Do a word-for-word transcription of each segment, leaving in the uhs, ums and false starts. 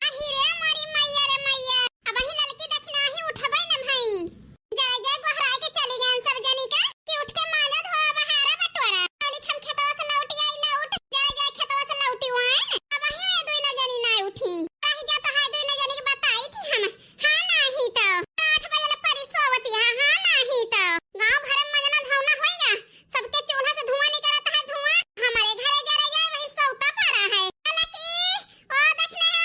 अहि रे मोरी मैया रे मैया, अबहीं ललकी दखिनही उठबइ न भई। जरे जरे गोहराइ के चली गइन सब जनी का कि उठ के माँजा धोआ बहारा बटोरा। तनिक हम खेतवा से लौटि आई लौट, जरे जरे खेतवा से लौटि आइन। अबहीं ये दुइनो जनी नाहीं उठी। रहि जा तोहइ दुइनो जनी के बताइत ही हम। हाँ नाहीं तउ। आठ बजे ले परी सोवति है, हाँ नाहीं तउ। गाँव भरे में मजना धौना होइगा। सबके चूल्हा से धुआँ निकरत है धुआँ। हमरे घरे जरे जाए वही सौता परा है। ललकी, ओ दखिनहा।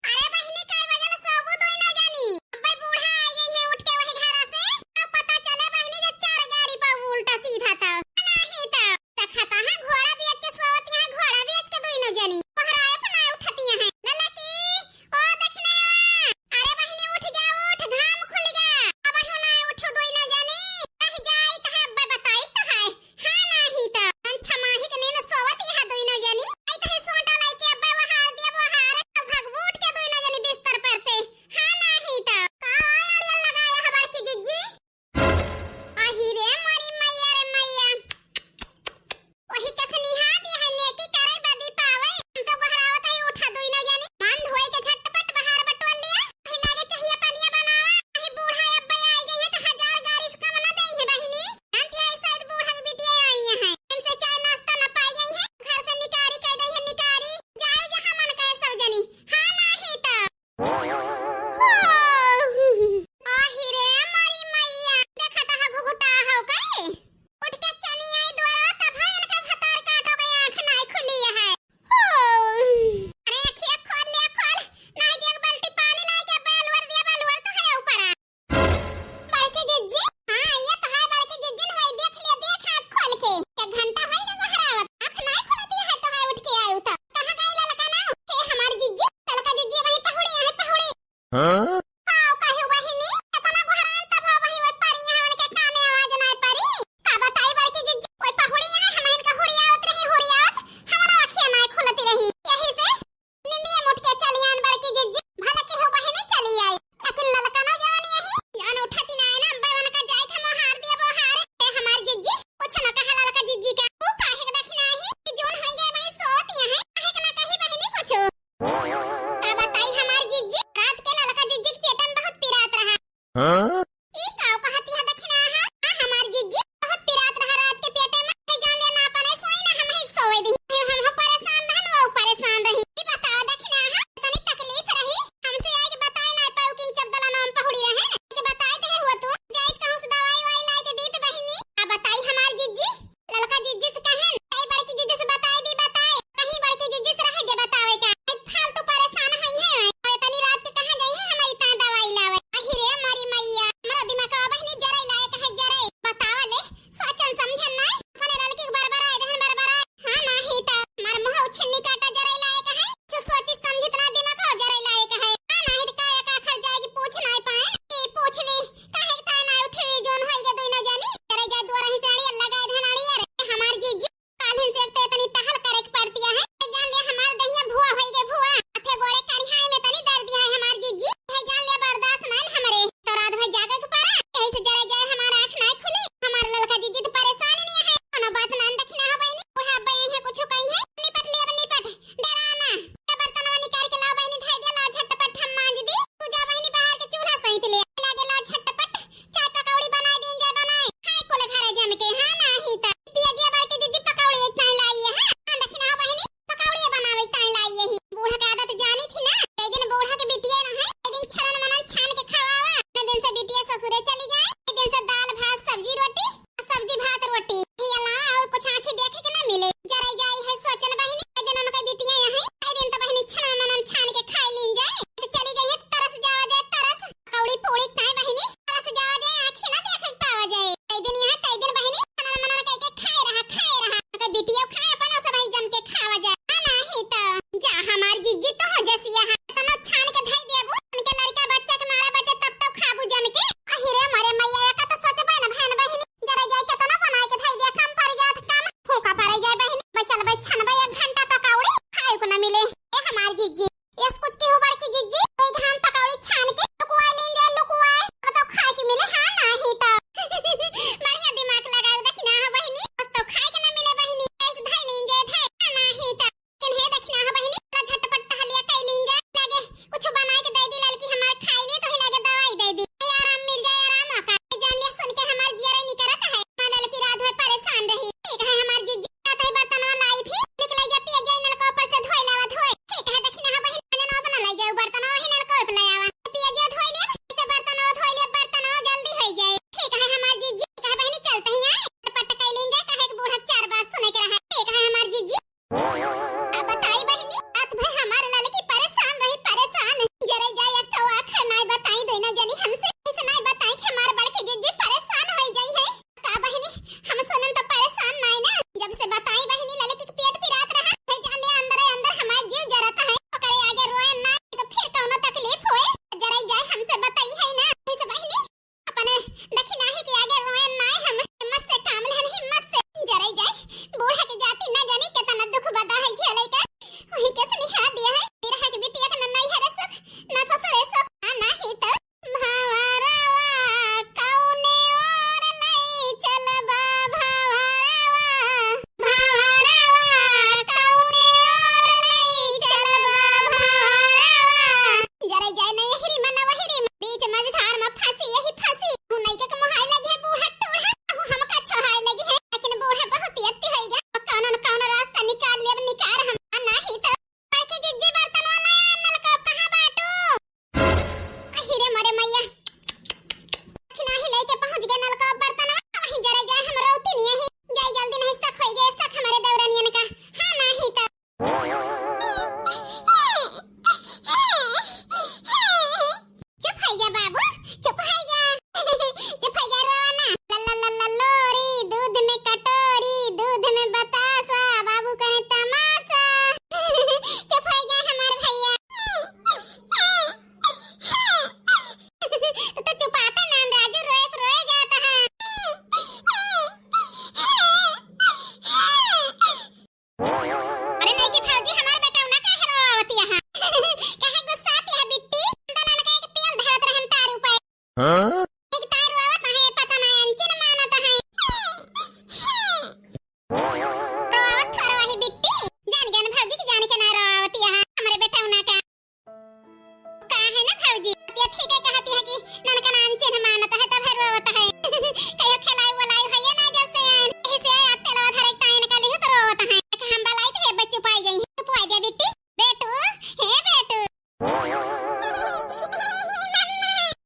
अरे बहिनी, कई बजे ले सोबू दुइनो जनी? अब्बे बूढ़ा आइ गइहैं उठ के वही घरा से। तब पता चले बहिनी जे चार गारी पर उल्टा सीधा तउ। नाहीं तउ। देखत है घोड़ा बेच के सोवति है, घोड़ा बेच के दुइनो जनी। पहराए पर नाहीं उठति है। ललकी, ओ दखिनहा। अरे बहिनी उठ जा उठ, घाम खुलि गा। अबहूँ नाहीं उठू दुइनो जनी। रहि जाइत है अब्बे बताइत है। हाँ नाहीं तउ। छमाही के नींद सोवति है दुइनो जनी। अइतही सोटा लइके अब्बे ओहार दिया ओहार। अब भगबू उठ के दुइनो जनी बिस्तर पर से। हाँ नाहीं तउ। का अड़ियल लगाया है बड़की जिज्जी? अहि रे मोरी मैया रे मैया। ओही के सनिहा दिया है नेकी करइ बदी पावइ। हम तउ गोहरावत ही उठा दुइनो जनी। मन धोइ के झटपट बहार बटोर लिया। अहि लागे चहिया पनिया बनावा। अहि बूढ़ा अब्बे आइ गइहैं तउ हजार गारी से कम न दइहैं बहिनी। जानति है शायद बूढ़ा के बिटिया आइ हैं। इनसे चाय नाश्ता न पाइ गइहैं। घर से निकारी कइ दइहैं निकारी। जाए जहाँ मन कहे सब जनी। हाँ नाहीं तउ। अहि रे मोरी मैया, देखत ह घुघुटा हउ कइ? उठ के चली आई दुआरवा, तब है इनका भतार काटो के आँख नाहीं खुली है। अरे अखिया खोल ले, खोल, नाहीं तो एक बाल्टी पानी लाइके बलुअर दिया, बलुअर तो है ऊपर। बड़की जिज्जी, हाँ, ये तो है बड़की जिज्जी, न होई, देख लिया, देख आँख खोल के। एक घंटा होई गवा गोहरावत, आँख नाहीं खुलति है तो है उठ के आयु तो। कहाँ गई ललका ना? हे हमार जिज्जी, ललका जिज्जी वही पहुड़ी है, पहुड़ी। हाँ? काउ कहे बहिनी, एतना गोहरान तब हो वही वही परी है, उनके काने आवाज नाहीं परी। का बताई बड़की जिज्जी, वही पहुड़ी है, हम इनका हुड़ियावत रही, हुड़ियावत, हमारा अखिया नाहीं खुलति रही। यही से निंदिया मुठ के चली आन बड़की जिज्जी, भले केहू बहिनी चली आई, लेकिन ललका ना जवानी यही, जान उठति नाहीं ना, अब्बे उनका जाए के हम हार दिया वो हार। ए हमार जिज्जी, कुछ न कहा ललका जिज्जी का, तू काहे के दखिनही कि जौन होई गए वही सोवत यही, काहे के ना कही बहिनी कुछ। का बताई हमार जिज्जी, रात के ललका जिज्जी के पेट में बहुत पिरात रहा। हाँ? ई काउ कहति है दखिनहा? हाँ, हमार जिज्जी बहुत पिरात रहा रात के पेटे में। हे जान ले ना अपने सोई ना हम ही सोवे दी। हम, हम परेशान रहन, वो परेशान रही। ई बताओ दखिनहा, इतनी तकलीफ रही, हमसे आइके बताए नाहीं पाउ कि जब दलनवा में पहुड़ी रहे, कि बताए दे हुआ तू, जाइत कहूँ से दवाई वाई लाइके दीत बहिनी। अब बताई हमार जिज्जी, ललका जिज्जी से कहेन, कहीं बड़की जिज्जी से बताए दी, बताए, कहीं बड़की जिज्जी से रहे दे बतावे का। फालतू परेशान होइहैं, और इतनी रात के कहाँ जइहैं हमारी ता दवाई लावे। अहि रे मोरी मैया, हमरा दिमाग का बहिनी जरई लायक है, जरई। बतावा ले, सोचन समझन नाहीं, अपने ललकी के बरबराए रहन बरबराए। हाँ नाहीं तो, हमार मुँह उछन्नी काटा जरई लायक है, कुछ सोची समझित ना दिमाग हो जरई लायक है। हाँ नाहीं तो का का खर जाएगी पूछ नाहीं पाए, कि पूछ ली, काहे के ताय ना उठे, जौन होई गे दुइनो जानी, जरई जा दुआरा ही से अड़ियर लगाए रहन अड़ियर। हमार जिज्जी, काल्हिन से एक तो इतनी टहल करे के पड़तिया है। जान ले हमार दहिया भुआ होई गे भुआ। हाथे गोड़े करिहाई में तनी दर्द है हमार जिज्जी। है जान ले बर्दाश्त नाहीं हमरे। तो रात भर जागे के पड़ा। यही से जरे जाए हमार आँख नाहीं खुली। हमार ललका जिज्जी तो परेशान ही नहीं है। कोनो बात ना दखिनहा बहिनी। बूढ़ा अब्बे है कुछ कही है। निपट ले अब निपट। डरा ना। बर्तनवा निकाल के लाओ बहिनी, धई दे, लाओ झटपट हम मांज दी। तू जा बहिनी बाहर के चूल्हा सहित ले। लागे लाओ झटपट। चाय पकौड़ी बनाए दीन जाए बनाए। खाए कुल घरे जम के, हाँ नाहीं त। पिया दिया बड़की जिज्जी पकौड़ी एक ताई लाई है, हाँ। हाँ, दखिनहा बहिनी, पकौड़ी बनावे ताई लाई यही। बूढ़ा के आदत जानी थी ना, एक दिन बूढ़ा के बिटिया रहे, एक दिन छड़न मनन छान के खवावा। इतने दिन से बिटिया ससुरे चली गए, एक दिन से दाल भात सब्जी रोटी, सब्जी भात रोटी, ये अलावा और कुछ आँखी देखे के ना मिले। जराई जाई है सोचन बहिनी, एक दिन उनके बिटिया यहाँ, एक दिन तो बहिनी छड़न मनन छान के खाए लीन जाए, तो चली गई है तरस जावा जाए, तरस। पकौड़ी पूड़ी ताई बहिनी, तरस जावा जाए, आँखी ना देखे के पावा जाए। कई दिन यहाँ, कई दिन बहिनी, मनन मनन कह के खाए रहा, खाए रहा। तो बिटियो खाए, अपन सब भाई जम के खावा जाए। हाँ, नाहीं तो। जा, हमार जिज्जी तो हो जसिया है। तनो छान के धई देबू, उनके लड़का बच्चा के मारा बच्चा तब तो खाबू जम के। अहि रे मोरे मैया, एका तो सोचबे न बहन बहिनी। जरा जाए के तनो बनाए के धई दिया, कम पड़ जात कम। फूका पड़ जाए बहिनी। बचल बे छनबे एक घंटा पकौड़ी, खाए को ना मिले। ए हमार जिज्जी, यस कुछ की हो बड़की जिज्जी, कोई घान पकौड़ी छान के लुकवाए लीन जाए, लुकवाए। अब तो खाए के मिले, हाँ, नाहीं तो। बढ़िया दिमाग लगाओ, दखिनहा बहिनी, बस तो खाए के ना मिले बहिनी, ऐसे धई लीन जाए, धई, हाँ, नाहीं तो। किन्हे दखिनहा बहिनी, ला झटपट टहलिया कैली हाँ? एक तार रोवत है, पता नहीं अंचिन मानत है। रोवत थोड़ा वही बिट्टी, जान गया ना भौजी की जान के ना रोवत यहाँ हमरे बेटा उना का। का है ना भौजी, ये ठीक है कहती है कि ननका ना अंचिन मानत है तब है रोवत है। कहियो खेलाई वलाई है ये ना जब से आए, यही से आते लो धरे टाइन का लिहो तो रोवत है। हम बलाई तो ये बच्चू पाई गई, चुप हो जा बिट्टी। बेटू, हे बेटू।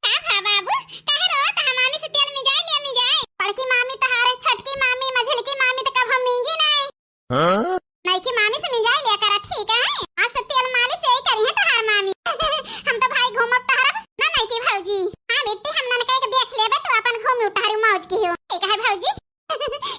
का भा बाबू, काहे रोत ह? मामी से तेल मिजाए लिया, मिजाए। बड़की मामी तहारे, छोटकी मामी, मझिलकी मामी त कब हम मिंजी नाई। हाँ? नईकी मामी से मिजाए लिया करा, ठीक है? आज से तेल मालिश यही करी है तहार मामी। हम तो भाई घूमब टहरब ना नईकी भौजी। हाँ बेटी, हम ननका के देख लेबे, तू अपन घूम टहरी मौज की हो। ठीक है भौजी?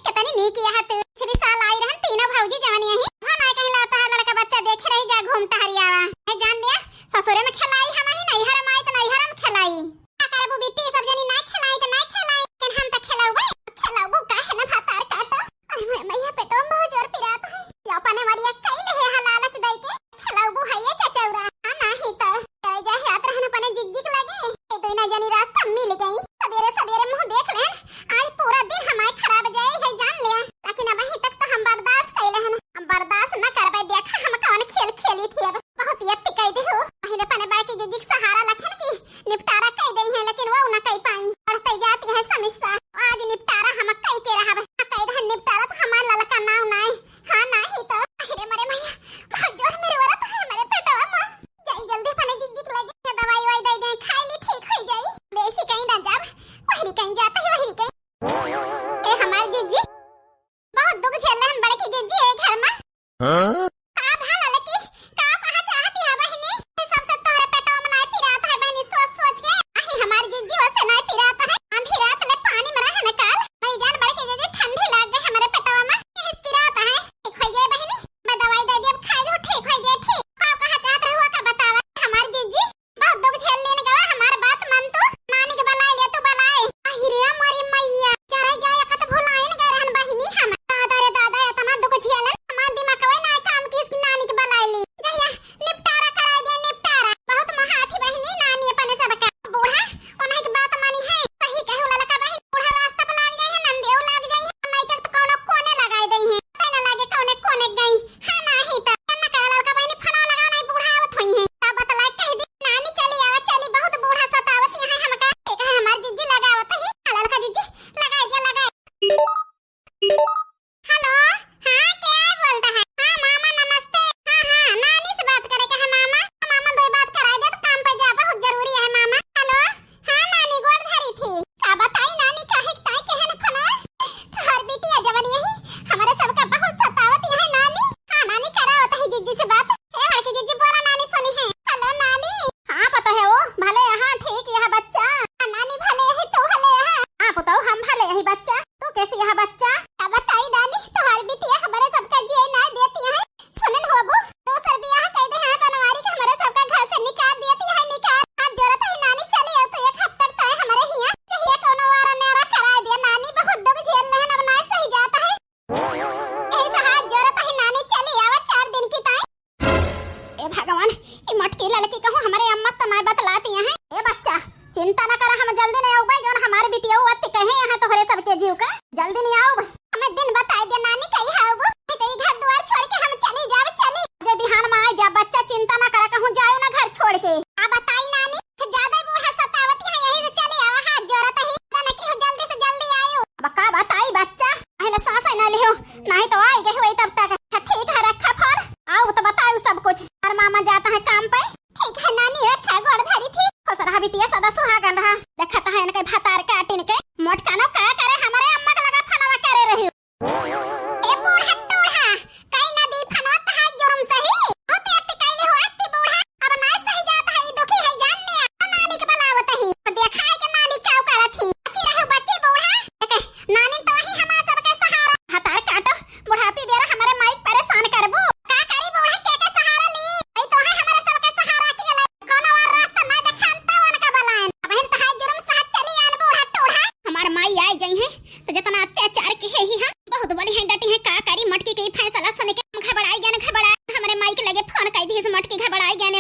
कितनी नीक यहाँ तू। पिछली साल आई रहन तीनों भौजी जवन यही। वहाँ ना कहीं लाता है लड़का बच्चा देखे रही जा घूम टहरी आवा। है जान लिया, ससुरे में खेलाई हम ही नैहर में आई तो नैहर में खेलाई। का करबू बिट्टी, सब जनी ना खेलाई तो ना खेलाई, लेकिन हम तो खेलौबे। खेलौबू का है ना भातार काटो। अरे मैं, मैं यहाँ पेटो में बहुत जोर पिरात है। यो अपने मरिया कई ले है लालच दई के। खेलौबू है ये चचौरा, आ नाही तो। चले जाए हाथ रहन अपने जिज्जी के लगे। ये दोनों जनी रास्ता मिल गई। सबेरे सबेरे मुँह देख लेन, आज पूरा दिन हमारे खराब जाए है जान ले। लेकिन अब अभी तक तो हम बर्दाश्त कैले हन, हम बर्दाश्त न करबे। देखा हम कौन खेल खेली थी, अब बहुत यत्ती कह दे हो। वहीं अपने बड़की जिज्जी के सहारा लखन की निपटारा कह दई है, लेकिन वो न कह पाई। बढ़ते जाती है समस्या, आज निपटारा हम कह के रहब। कह दे निपटारा तो हमार ललका नाव नाय। हाँ, नाही तो। अरे मरे मैया, बहुत जोर मेरे वरत है, मेरे पेटवा में। जाई जल्दी अपने जिज्जी के लगे, दवाई वाई दे दे, खाई ली, ठीक हो जाई। बेसी कहीं ना जाब, वही कहीं जाता है, वही कहीं। ए हमार जिज्जी, बहुत दुख झेल रहन बड़की जिज्जी ए घर में। हाँ? का भा ललकी, का कहा चाहती है बहिनी? ये सबसे तोहरे पेटवा में नाय पिरात है बहिनी, सोच सोच के। अही हमार जिज्जी वैसे नाय पिरात है, आधी रात ले पानी में रहे न काल। मेरी जान बड़की जिज्जी ठंडी लाग गई हमारे पेटवा में, यही पिरात है। ठीक हो गए बहिनी, मैं दवाई दे दी, अब खाई लो, ठीक हो गए, ठीक। का कहा चाहत रहुआ का बतावा, हमार जिज्जी बहुत दुख झेल लेन गवा, हमार बात मन तू। नानी के बलाए ले तू बलाए। अहि रे मोरी मैया, चले जाए कत भुलाइन गए रहन बहिनी हम। दादा रे दादा, इतना दुख झेलन, हमार दिमागवे ना काम की इसकी नानी के बलाए ली। जहिया निपटारा कराए दे निपटारा। बहुत महाथी बहिनी नानी अपने सबका। बूढ़ा, उन्हीं की बात मानी है। सही कहू ललका बहिन, बूढ़ा रास्ता पर लाग गई है, नंदियो लाग गई है, नहीं तो कौनो कोने लगाए गई है। पता न लागे कौने कोने गई। हाँ, नाही तो। केन्ना करा ललका बहिनी, फोनवा लगाओ, नाही बूढ़ा आवत होई है। तब बतला कह दी, नानी चली आवा, चली, बहुत बूढ़ा सतावत यहाँ हमका। एक है हमार जिज्जी लगावत ही, ललका जिज्जी, लगा दिया, लगा। हेलो, हाँ, क्या बोलता है? हाँ, मामा नमस्ते। हाँ, हाँ, नानी से बात करे के है मामा। मामा, दो बात कराई दे, तो काम पे जा, बहुत जरूरी है मामा। हेलो, हाँ नानी, गोड़ धरी थी। का बताई नानी, काहे ताई के है न फना? तोहर बिटिया जवन यही हमरे सबका बहुत सतावत है नानी। हाँ नानी, करावत ही जिज्जी से बात। ए बड़की जिज्जी, बोला नानी सुनी है। हेलो नानी। हाँ पता है वो, भले यहाँ ठीक यहाँ बच्चा। हाँ नानी, भले यही तू भले यहाँ। हाँ पुतौ, हम भले यही बच्चा। तू कैसी यहाँ बच्चा? का बताई नानी, तोहर बिटिया हमरे सबका जिए ना देती है। सुनन होबू, दोसर बियाह कह दे हैं बनवारी के, हमरे सबका घर से निकाल दिया ती है, निकाल। हाथ जोड़त ही नानी, चली आओ तो एक हफ्ता तक तय हमरे हिया, कहिया कौनो वारा न्यारा करा दिया नानी, बहुत दुख झेल लेहन, अब ना सही जाता है। यही से हाथ जोड़त ही नानी, चली आवा चार दिन की ताई। ए भगवान, ई मोटकी ललकी कहूँ हमरे अम्मा से तो ना बतलाती हैं। ए बच्चा, चिंता ना करा, हम जल्दी नहीं आउबे, जौन हमारे बिटिया अत्ती कहे यहाँ तोहरे सबके जीव का, जल्दी नहीं आउबे। हमें दिन बताई दे नानी, कही है वो, नहीं तो ई घर द्वार छोड़ के हम चली जाब, चली। जे बिहान में आई जा बच्चा, चिंता ना करा, कहूँ जाओ ना घर छोड़ के। आ बताई नानी, कुछ ज्यादा ही बूढ़ा सतावती है, यही से चली आवा, हाथ जोड़त ही। ना कि हो जल्दी से जल्दी आयो। अब का बताई बच्चा, पहले सांस ही ना लियो, नहीं तो आई गई हुई तब तक। अच्छा ठीक है, रखा फोन, आओ तो बताओ सब कुछ। और मामा जाता है काम पे। ठीक है नानी, रखा, गोड़ धरी थी। खुश रहा बिटिया, सदा सुहागन रहा। देखा तो है इनके भतार काटिन के। मोटकानो का करे, हमारे अम्मा के लगा फनवा करे रही। ए बूढ़ा टूढ़ा, कई ना दी फनवा तहार जुर्म सही। बहुत अति कैले हो अति बूढ़ा। अब ना सही जात है, ई दुखी है जान ले। नानी के बुलावत ही। देखा है कि नानी का करत ही। बची रहो बची बूढ़ा। देखे, नानी तो ही हमार सबके सहारा। भतार काटो, बुढ़ापी बेरा हमारे माई परेशान करबू। का करी बूढ़ा, के के सहारा ली? ई तो है हमारे सबके सहारा के लिए। कौनो और रास्ता ना देखान तो उनका बलान। अब हम तहार जुर्म सहत चली आन बूढ़ा टूढ़ा। हमार माई आई गई है तो जितना अत्याचार के है ही हम बहुत बड़ी है डटी है। का करी मोटकी के ई फैसला सुन के हम घबराई गए, घबरा। हमारे माई के लगे फोन कर दी, मोटकी घबराई गए।